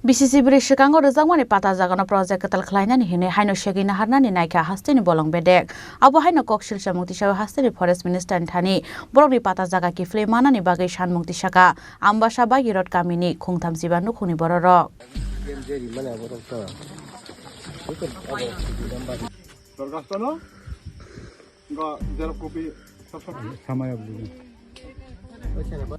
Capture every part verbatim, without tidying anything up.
B C C bwrwi swkango rwjakmani pata jagano project kwtal khlainani hwnwi haino segwi naharnani naikha hasteni bolong bedek. Abo haino kok silsa mung tisawi hasteni Forest Minister ni thani borokni pata jaga kiphilwi manani bagwi sanmung tisaka Ambasa Bagirot kamini khungtham chiba nukhungni bororok. Dorkhasto no?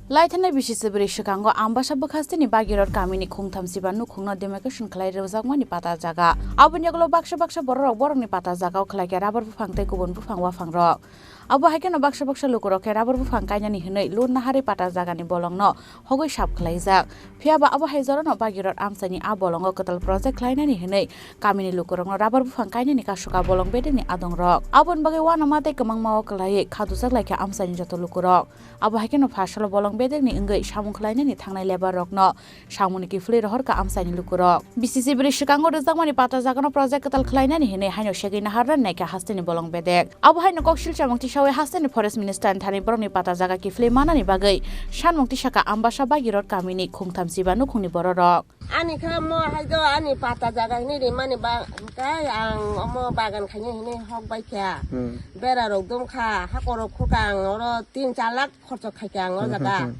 Laithanai B C C bwrwi swkango Ambasa bwkhasteni Bagirot kamini khungtham chiba nukhungno demarcation khlai rwjakmani pata jaga. Aboni yagulo baksa baksa bororok borokni pata jagao khlaikha rubber buphang tei kubun buphang waphangrok. Abo hai kheno baksa baksa lukurok khe rubber buphang kainani hwnwi lun naharwi pata jagani bolongno hogwi sap khlaijak. Phiya ba abo hai jorano Bagirot amchaini a bolongo kwtal project khlainani hwnwi kamini lukurokno rubber buphang kainani kasuka bolong bedekni adongrok. Aboni bagwi uanama tei kwmangma o kwlaiwi khadujak laikha amchaini joto lukurok. Abo hai kheno pha salo bolong bedekni wngwi samung khlainani thangnai labour rokno samungni kiphilwi rohorkha amchaini lukurok. B C C bwrwi swkango rwjakmani pata jagano project kwtal khlainani hwnwi haino segwi naharnani naikha hasteni bolong bedek. Abo haino kok silsa mung tisawi hasteni Forest Minister ni thani borokni pata jaga kiphilwi manani bagwi sanmung tisaka Ambasa Bagirot kamini khungtham chiba nukhungni bororok. Ani kha mo hai do ani pata jaga hini rimani ba kai ang omo bagan khaini hini hok bai kha. Hmm. Bera rok dum kha, hakor rok khuk ang oro tin char lakh khorcho khai kha ang o Hmm, jaga. Hmm, hmm.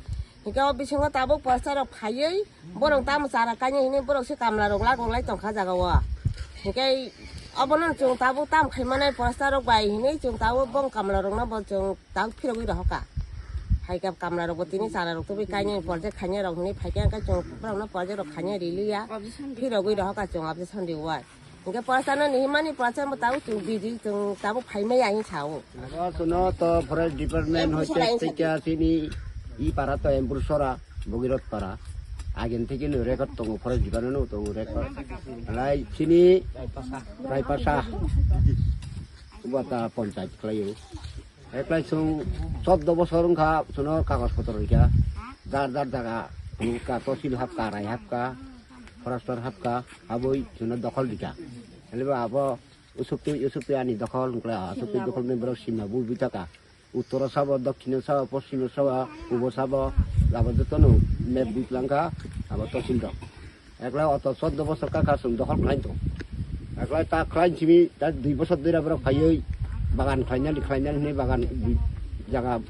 Hingke o bisingo tabuk poster rok phaiwi borok tamo chara kaini hini borok se kamla rok lagong lai tong kha jaga o. Hingke obono chwng tabuk tam khai manai poster rok bai hini chwng tabuk bong kamla rok no bo chwng Tang phirogwi rohoka. Hai khe kamla rok bo tini chara rok tubui kainai project khainai rok hinui phai khe, hwnkhe chwng borok no project rok khainai riliya. Phirogwi rohoka chwng objection riwai. Hwnkhe pwrasa no nihimani pwrasa bo tau chwng busy chwng tabuk phai maya hinwi sao. Abo chwngno to forest department hoite tikya chini i para to Empur Sora, Bogirot para. Agin thikino record tongo, forest department no tongo record. Lai chini Raipasa. Bata panchayat khlaio. Eklai chwng chordo bosor wngkha, chwngno kagoj potor rikha. Jar jar jaga, nukha, tosil hapkha, rai hapkha, forester hapkha, aboi chwngno dokhol rikha. Hwnba abo usuktwi, usuktwi ani dokhol, wngkha, usuktwi dokhol ni borok sima bui bui taka. Uttoro sabo, dokkino sabo, poschimo sabo, pubo sabo, abo jotono map bui twlangkha, abo tosil rok. Eklai oto chordo bosor kaka chwng dokhol khlai tong. Eklai ta khlai simi ta dui bosor dui borok phaiwi bagan khlainani khlainani hinwi bagan jaga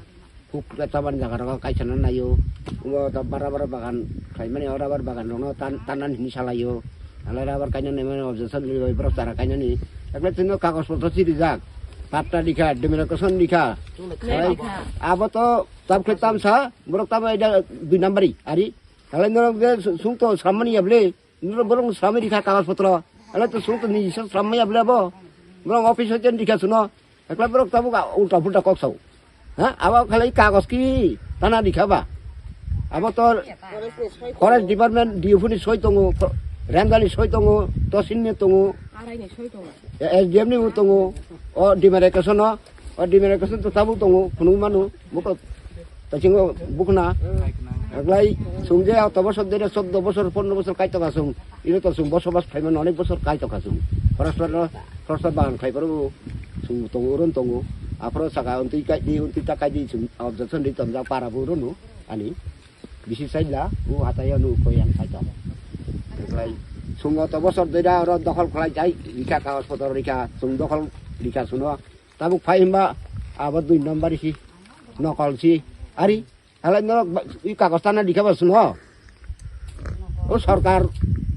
huk tabani jaga rogo kaisa no naio. Omo ta bara bara bagan khlaimani o rubber bagan rokno tan tanani hinwi salaio. Eklai rubber kainani mani objection ribai borok chara kainani. Eklai chwngno kagoj potro si rijak. Patta rikha, demarcation rikha. Abo to tab khlai tamsa borok tamo dui nambari ari. Halai norok je sung to srammani ya ble. Norok borok sramwi rikha kagoj potro. Halai to sung to ni isa srammai ya ble abo. Borok office hoite rikha suno. Ekla borok tabuk ulta pulta kok sao. Ha? Abo khalai kagoj ki tana rikha ba. Abo to forest department D F O ni soi tongo, ranger ni soi tongo, tosil ni tongo. S D M ni bo tongo. O demarcation o, o demarcation to tabuk tongo, phunuk mano, buko tachingo bukna. Eklai chwng je auto bosor dere chordo bosor, pondro bosor kaitokha chwng. Iro to chwng bosobas khlaimano onek bosor kaitokha chwng. Forester no, forester bahan khlai phuru chwng tongo, oron tongo. Aphuru saka untwi kaidi, untwi ta kaidi chwng objection ri tonjak para bo rono ani. Bisi chaila, o hatai o nuk koi ang kaitor. Eklai chwng auto bosor dera oro dokhol khlai jai, rikha kagoj potor rikha, chwng dokhol rikha suno. Tabuk phai himba abo dui number si, nokol si, ari, halai norok ba-, i kagoj tana rikha ba suno. O sorkar,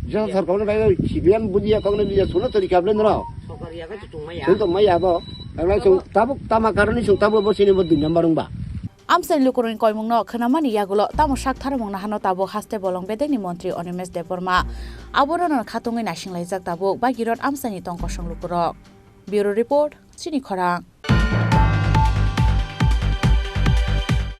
je sorkar no bai C B M bujiya kok no bujiya suno to rikha ble norok. Chwng to maya abo, eklai chwng tabuk tama karoni chwng tabuk bo sini bo dui number wngba. Amchaini lukurokni koimungno khwnamani yagulo tamo sak tharmung nahano tabuk haste bolong bedekni montri Animesh Debbarma. Abono no khatungwi naisinglaijak tabuk Bagirot amchaini tong kosong lukurok. Bureau Report, Chini Khorang.